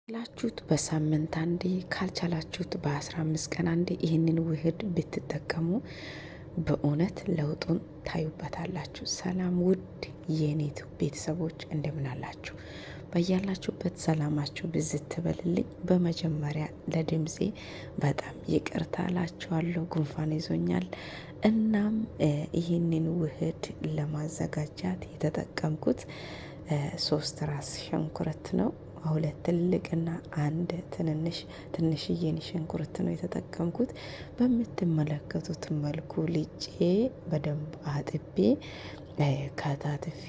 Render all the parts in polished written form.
ላችሁት በሳምንት አንዴ፣ ካልቻላችሁት በ15 ቀን አንዴ ይህንን ውህድ ብትጠቀሙ በእውነት ለውጡን ታዩበታላችሁ። ሰላም ውድ የኔቱ ቤተሰቦች እንደምን አላችሁ? በያላችሁበት ሰላማችሁ ብዝት ትበልልኝ። በመጀመሪያ ለድምፄ በጣም ይቅርታ እላችኋለሁ፣ ጉንፋን ይዞኛል። እናም ይህንን ውህድ ለማዘጋጃት የተጠቀምኩት 3 ራስ ሽንኩርት ነው። 2 ትልቅና 1 ትንሽዬን ሽንኩርት ነው የተጠቀምኩት። በምትመለከቱት መልኩ ልጬ በደንብ አጥቤ ከታትፌ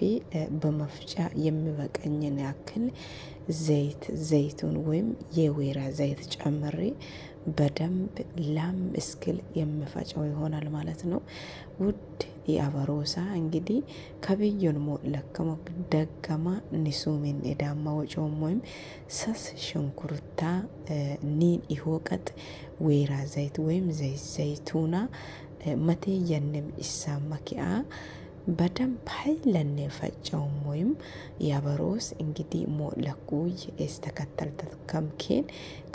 በመፍጫ የሚበቃኝን ያክል ዘይት ዘይቱን ወይም የወይራ ዘይት ጨምሬ በደንብ ላም እስክል የምፈጨው ይሆናል ማለት ነው። ውድ የአበሮሳ እንግዲህ ከብዮን ሞለከሞ ደገማ ኒሱሚን ኤዳማ ወጮም ወይም ሰስ ሽንኩርታ ኒን ይሆቀጥ ወይራ ዘይት ወይም ዘይት ዘይቱና መቴ የንም ኢሳማ ኪአ በደንብ ሀይለኔ ፈጨውም ወይም ያበሮስ እንግዲህ ሞለኩይ እስተከተል ተከምኬን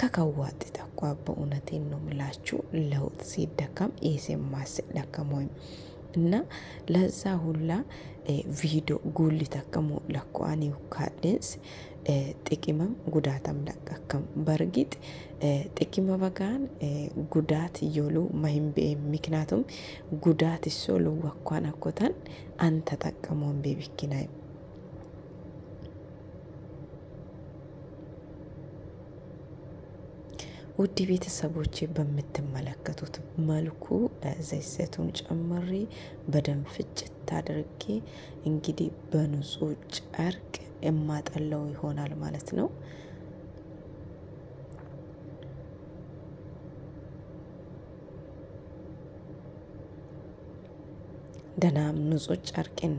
ከከዋጥ ተኳ በእውነቴን ነው ምላችሁ ለውጥ ሲደከም ኤሴ ማስደከም ወይም እና ለዛ ሁላ ቪዲዮ ጉሊ ተከሙ ለኳኒ ካደንስ ጥቅምም ጉዳተም ለቀከም በርግጥ ጥቅመ በጋን ጉዳት እዮሉ ማሂምቤ ምክንያቱም ጉዳት እሶ ልወኳን አኮተን አንተ ጠቀሞን ቤቢኪናይ። ውድ ቤተሰቦቼ በምትመለከቱት መልኩ ዘይት ዘይቱን ጨምሬ በደንብ ፍጭት አድርጌ እንግዲህ በንጹህ ጨርቅ የማጠለው ይሆናል ማለት ነው። ደህና ንጹህ ጨርቅን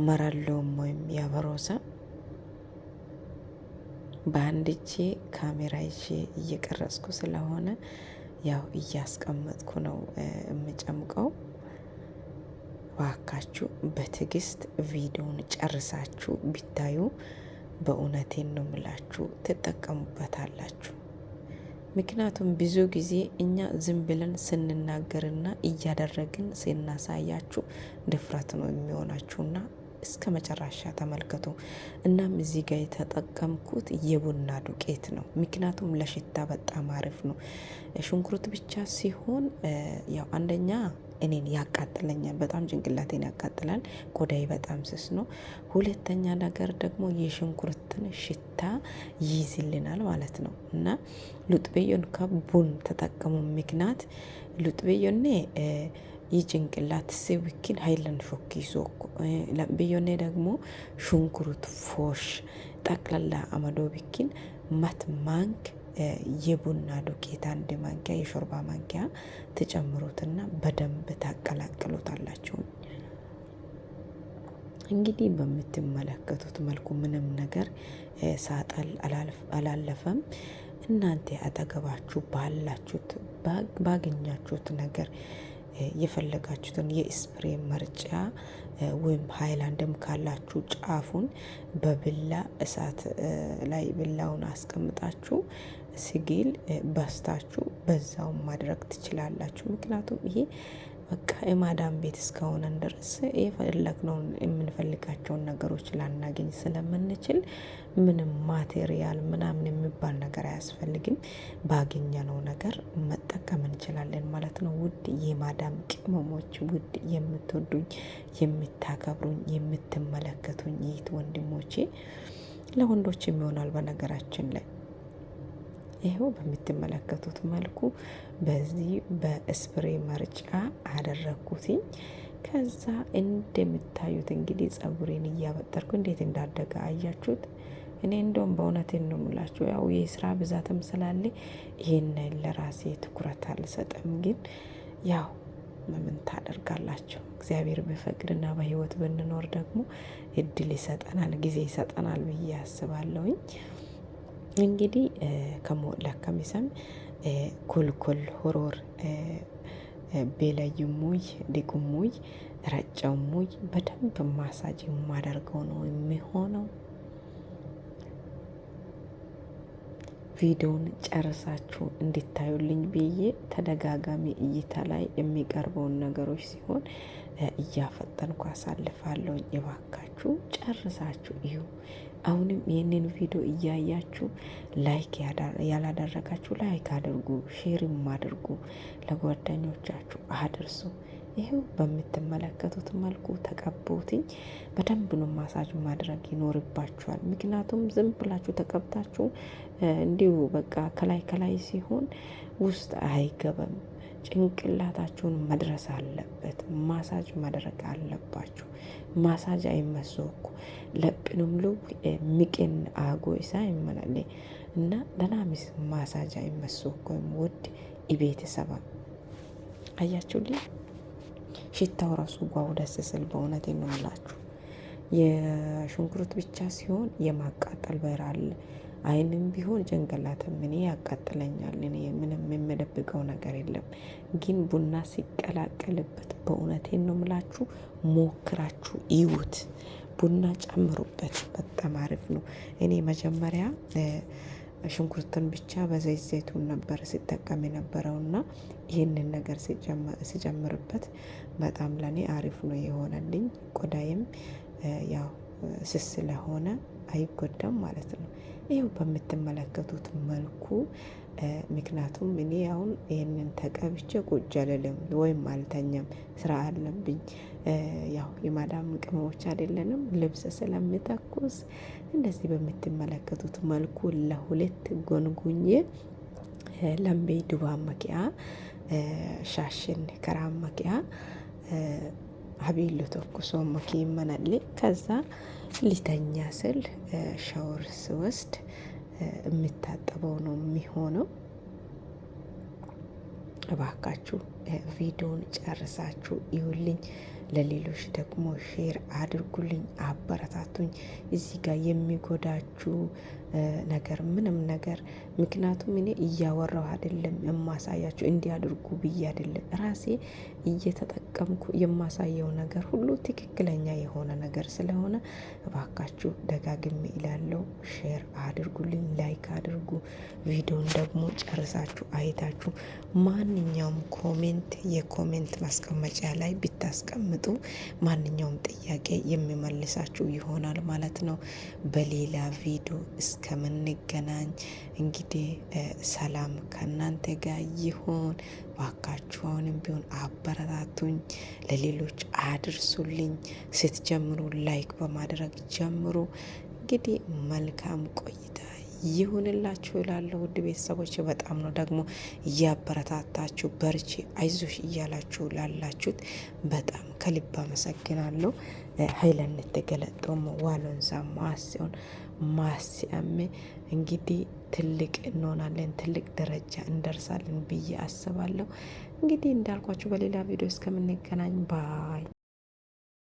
መራለውም ወይም ያበሮሳ በአንድ እጄ ካሜራ ይዤ እየቀረጽኩ ስለሆነ ያው እያስቀመጥኩ ነው የምጨምቀው። እባካችሁ በትዕግስት ቪዲዮውን ጨርሳችሁ ቢታዩ በእውነቴን ነው ምላችሁ ትጠቀሙበታላችሁ። ምክንያቱም ብዙ ጊዜ እኛ ዝም ብለን ስንናገርና እያደረግን ስናሳያችሁ ድፍረት ነው የሚሆናችሁና እስከ መጨረሻ ተመልከቱ። እናም እዚህ ጋር የተጠቀምኩት የቡና ዱቄት ነው። ምክንያቱም ለሽታ በጣም አሪፍ ነው። ሽንኩርት ብቻ ሲሆን ያው አንደኛ እኔን ያቃጥለኛል፣ በጣም ጭንቅላቴን ያቃጥላል። ቆዳዬ በጣም ስስ ነው። ሁለተኛ ነገር ደግሞ የሽንኩርትን ሽታ ይይዝልናል ማለት ነው። እና ሉጥቤዮን ከቡን ተጠቀሙ። ምክንያት ሉጥቤዮኔ የጭንቅላት ስዊኪን ሀይለን ሾኪሶ ብዮኔ ደግሞ ሽንኩርት ፎሽ ጠቅላላ አመዶ ቢኪን መት ማንክ የቡና ዱቄት 1 ማንኪያ የሾርባ ማንኪያ ትጨምሩትና በደንብ ታቀላቅሉታላችሁ። እንግዲህ በምትመለከቱት መልኩ ምንም ነገር ሳጠል አላለፈም። እናንተ አጠገባችሁ ባላችሁት ባገኛችሁት ነገር የፈለጋችሁትን የስፕሬ መርጫ ወይም ሃይላንድም ካላችሁ ጫፉን በብላ እሳት ላይ ብላውን አስቀምጣችሁ ሲግል በስታችሁ በዛው ማድረግ ትችላላችሁ። ምክንያቱም ይሄ በቃ የማዳም ቤት እስከሆነ ድረስ የፈለግነውን የምንፈልጋቸውን ነገሮች ላናገኝ ስለምንችል ምንም ማቴሪያል ምናምን የሚባል ነገር አያስፈልግም። ባገኘነው ነገር መጠቀም እንችላለን ማለት ነው። ውድ የማዳም ቅመሞች፣ ውድ የምትወዱኝ የምታከብሩኝ የምትመለከቱኝ ይህት ወንድሞቼ፣ ለወንዶችም ይሆናል በነገራችን ላይ ይኸው በምትመለከቱት መልኩ በዚህ በስፕሬ መርጫ አደረግኩትኝ። ከዛ እንደምታዩት እንግዲህ ጸጉሬን እያበጠርኩ እንዴት እንዳደገ አያችሁት። እኔ እንደውም በእውነቴን ነው የምላችሁ፣ ያው የስራ ብዛትም ስላለ ይሄን ለራሴ ትኩረት አልሰጥም። ግን ያው ምን ታደርጋላችሁ፣ እግዚአብሔር ቢፈቅድና በህይወት ብንኖር ደግሞ እድል ይሰጠናል፣ ጊዜ ይሰጠናል ብዬ አስባለሁኝ። እንግዲህ ከሞላ ከሚሰም ኮልኮል ሆሮር ቤለይሙይ ዲቁሙይ ረጨሙይ በደንብ ማሳጅ የማደርገው ነው የሚሆነው። ቪዲዮን ጨርሳችሁ እንድታዩልኝ ብዬ ተደጋጋሚ እይታ ላይ የሚቀርበውን ነገሮች ሲሆን እያፈጠንኩ አሳልፋለሁኝ። እባካችሁ ጨርሳችሁ እዩ። አሁንም ይህንን ቪዲዮ እያያችሁ like ያላደረጋችሁ like አድርጉ፣ share ም አድርጉ፣ ለጓደኞቻችሁ አድርሱ። ይሄው በምትመለከቱት መልኩ ተቀቦትኝ። በደንብ ነው ማሳጅ ማድረግ ይኖርባችኋል። ምክንያቱም ዝም ብላችሁ ተቀብታችሁ እንዲሁ በቃ ከላይ ከላይ ሲሆን ውስጥ አይገባም። ጭንቅላታችሁን መድረስ አለበት። ማሳጅ ማድረግ አለባችሁ። ማሳጅ አይመሶኩ ለጵኑም ሉ ሚቅን አጎ ኢሳ ይመላል እና ደናሚስ ማሳጅ አይመሶኩ ውድ ቤተሰባ አያችሁልኝ። ሽታው ራሱ ጓው ደስ ስል በእውነት ነው የምላችሁ። የሽንኩርት ብቻ ሲሆን የማቃጠል በር አለ። አይንም ቢሆን ጭንቅላትም እኔ ያቃጥለኛል። እኔ ምንም የምደብቀው ነገር የለም። ግን ቡና ሲቀላቀልበት በእውነቴን ነው የምላችሁ፣ ሞክራችሁ ይዩት። ቡና ጨምሩበት፣ በጣም አሪፍ ነው። እኔ መጀመሪያ ሽንኩርትን ብቻ በዘይት ዘይቱን ነበር ሲጠቀም የነበረውና ይህንን ነገር ሲጨምርበት በጣም ለኔ አሪፍ ነው የሆነልኝ። ቆዳዬም ያው ስስ ስለሆነ አይጎዳም ማለት ነው። ይኸው በምትመለከቱት መልኩ ምክንያቱም እኔ አሁን ይህንን ተቀብቼ ቁጭ አልልም ወይም አልተኛም፣ ስራ አለብኝ። ያው የማዳም ቅመሞች አይደለንም ልብስ ስለምተኩስ እንደዚህ በምትመለከቱት መልኩ ለሁለት ጎንጉኜ ለምቤ ዱባ መኪያ ሻሽን ከራም መኪያ አቢሉ ተኩሶ መኪ ይመናል። ከዛ ሊተኛ ስል ሻወር ስወስድ የምታጠበው ነው የሚሆነው። እባካችሁ ቪዲዮን ጨርሳችሁ ይውልኝ። ለሌሎች ደግሞ share አድርጉልኝ፣ አበረታቱኝ። እዚህ ጋር የሚጎዳችሁ ነገር ምንም ነገር ምክንያቱም እኔ እያወራሁ አይደለም የማሳያችሁ እንዲያደርጉ ብዬ አይደለም፣ ራሴ እየተጠቀምኩ የማሳየው ነገር ሁሉ ትክክለኛ የሆነ ነገር ስለሆነ እባካችሁ ደጋግሜ እላለሁ፣ share አድርጉልኝ፣ like አድርጉ። ቪዲዮን ደግሞ ጨርሳችሁ አይታችሁ ማንኛውም comment የ comment ማስቀመጫ ላይ ብታስቀምጡ ማንኛውም ጥያቄ የሚመልሳችሁ ይሆናል ማለት ነው። በሌላ ቪዲዮ እስከምንገናኝ እንግዲህ ሰላም ከእናንተ ጋር ይሁን። ባካችሁ አሁንም ቢሆን አበረታቱኝ፣ ለሌሎች አድርሱልኝ። ስትጀምሩ like በማድረግ ጀምሩ። እንግዲህ መልካም ቆይታ ይሁንላችሁ እላለሁ። ውድ ቤተሰቦች በጣም ነው ደግሞ እያበረታታችሁ በርቺ፣ አይዞሽ እያላችሁ ላላችሁት በጣም ከልብ አመሰግናለሁ። ሀይለን ተገለጦም ዋሎንሳ ማሲሆን ማሲያሜ እንግዲህ ትልቅ እንሆናለን፣ ትልቅ ደረጃ እንደርሳለን ብዬ አስባለሁ። እንግዲህ እንዳልኳችሁ በሌላ ቪዲዮ እስከምንገናኝ bye።